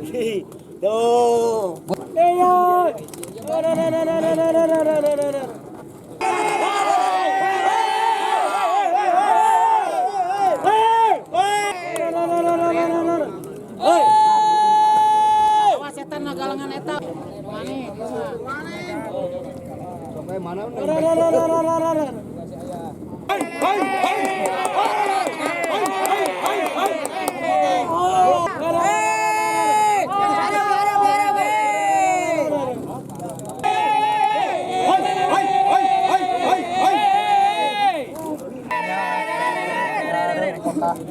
Tuh. Awas setan ngagalengan eta. Mane Sampai mana?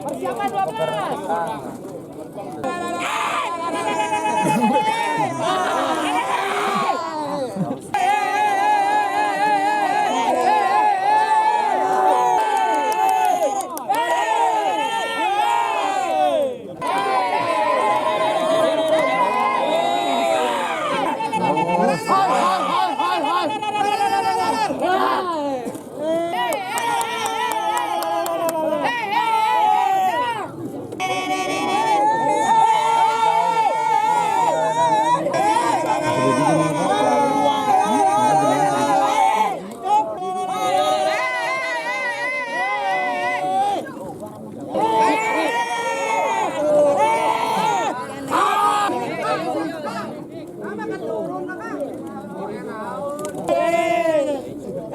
Persiapan 12.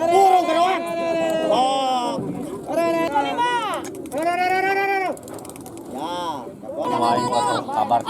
Burung keroan. Oh. Ya, kabar.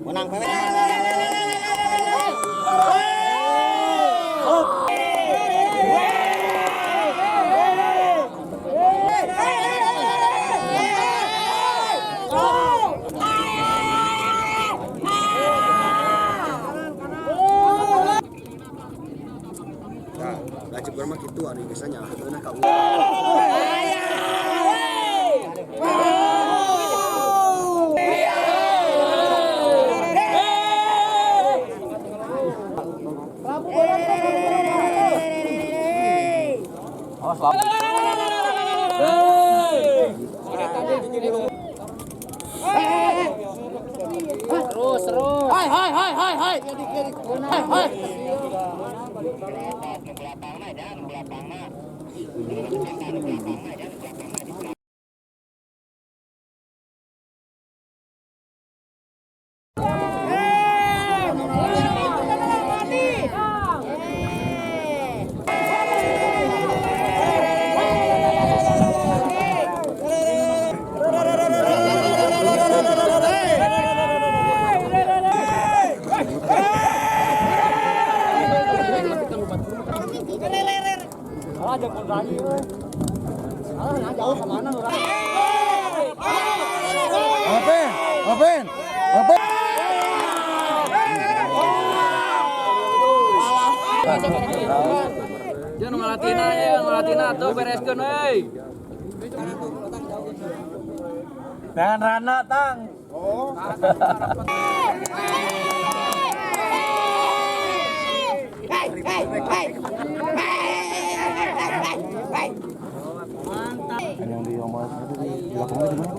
Menang. Lacip mah kitu anu biasanya heuna ka. Terus, terus. Hai, hai, hai, hai, hai. Hai, hai. Open, open, open. Jangan ngalatina ya, ngalatina tuh bereskeun euy. Jangan rana tang. Oh. Yang di omong itu di belakangnya di mana?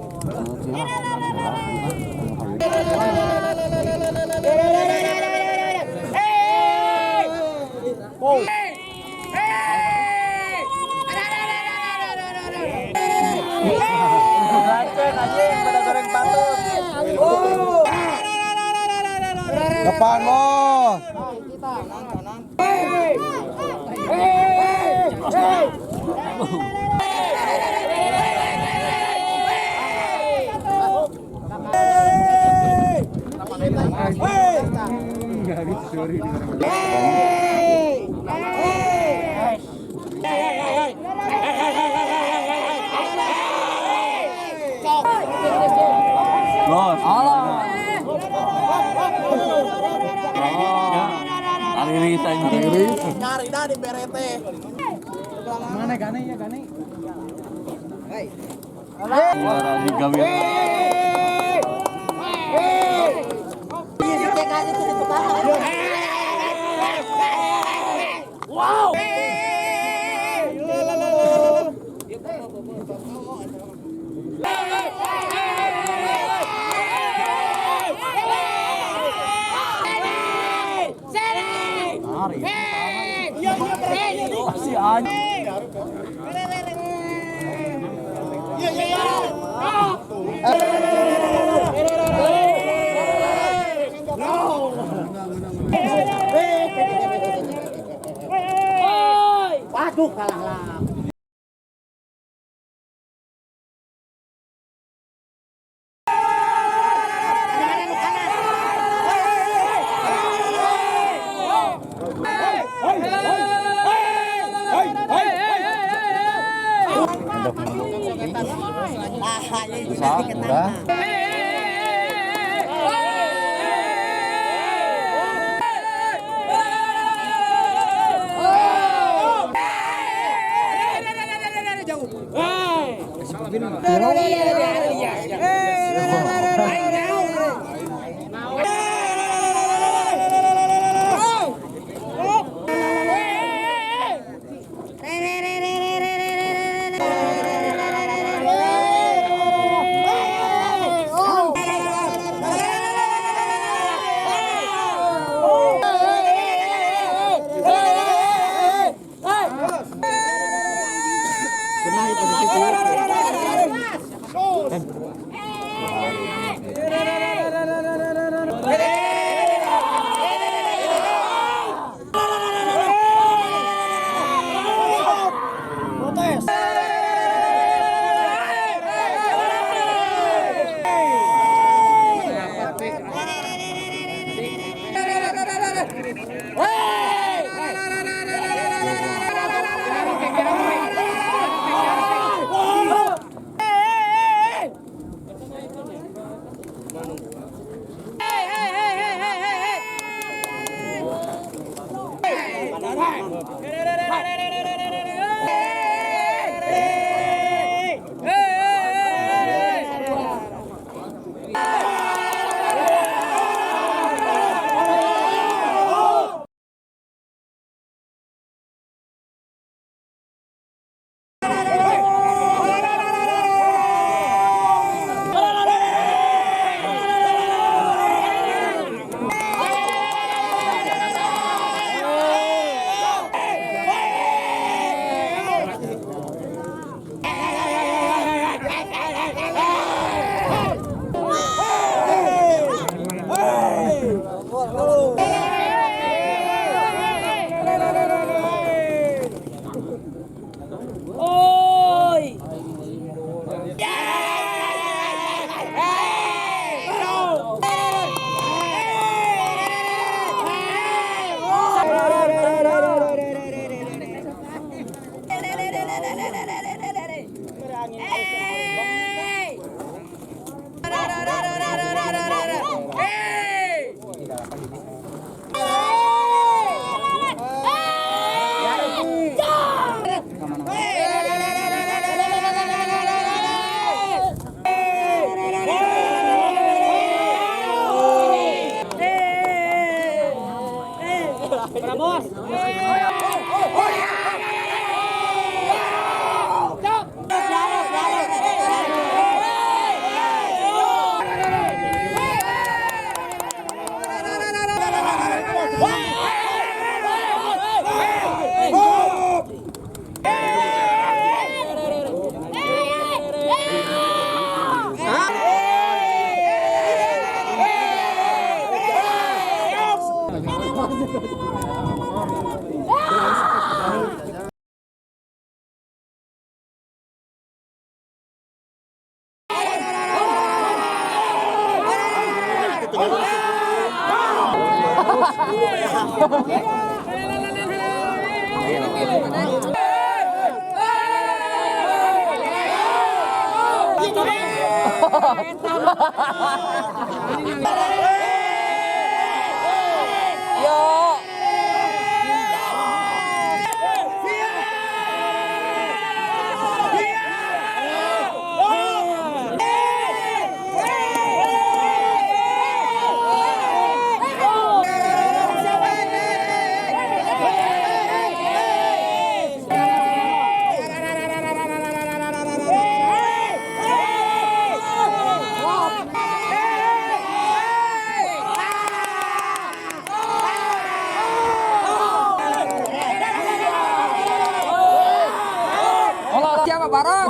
Opan, bos. Los. Ariris anjing. Nyari dah di berete. Mana gane ya gane? Juara di gawe. Wow. Si anjing. Waduh kalah lah. Bisa, murah. Siapa barang?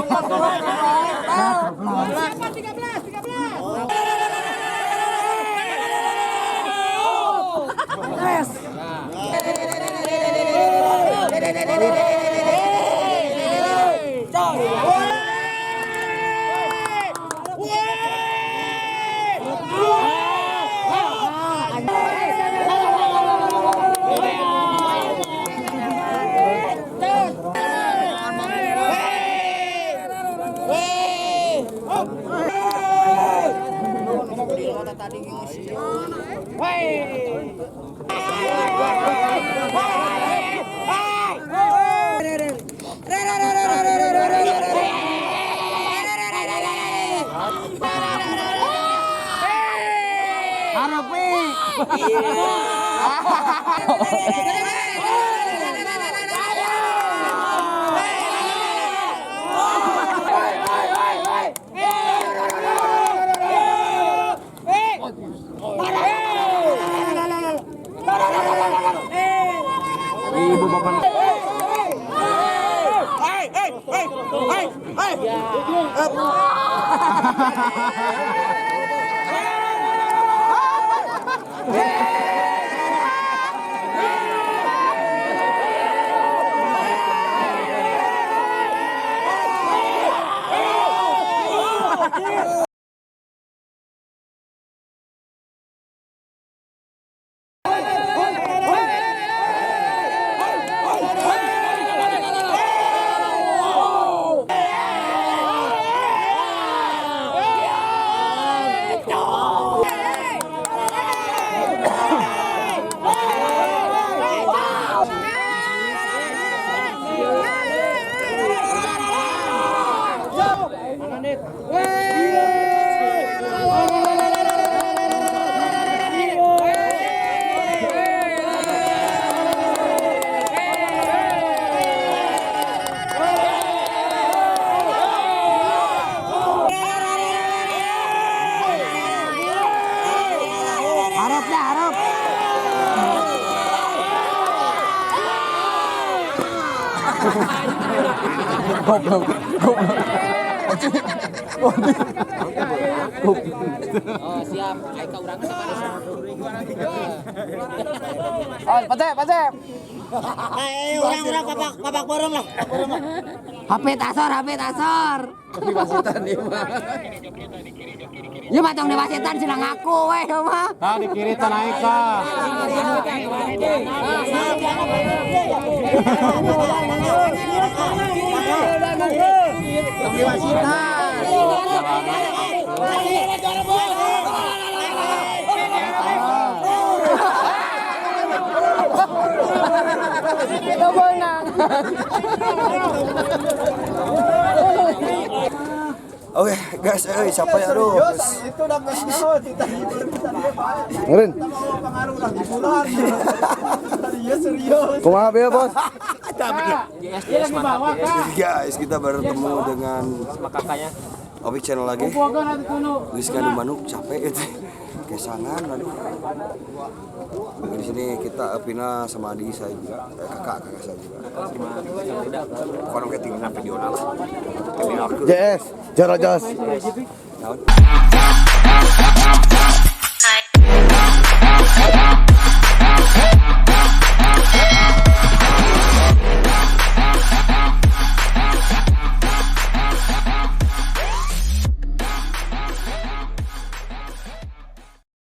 13. Ibu bapak. Goblok. Goblok. Oh, siap. Ayo ka urang sama. Oh, Pasep, Pasep. Ayo urang-urang papak papak borong lah. HP tasor, HP tasor. Di wasitan ieu mah. Ieu mah tong di wasitan sila ngaku we ieu mah. Tah di kiri tah naik tah. Di wasitan. Itu benang. Oke, guys, siapa ya aduh. Itu udah Ngeureun. pengaruh udah bulan. Tadinya serius. Kumaha bea, Bos? JS mantap JS. Guys, kita bertemu dengan Sama kakaknya. Opik channel lagi. Geus ngadu manuk capek itu. Kesangan aduh. Di sini kita Pina sama adik saya juga, kakak saya juga. Pokoknya kayak tinggal video lah. JS, Jaro Jos. Naon?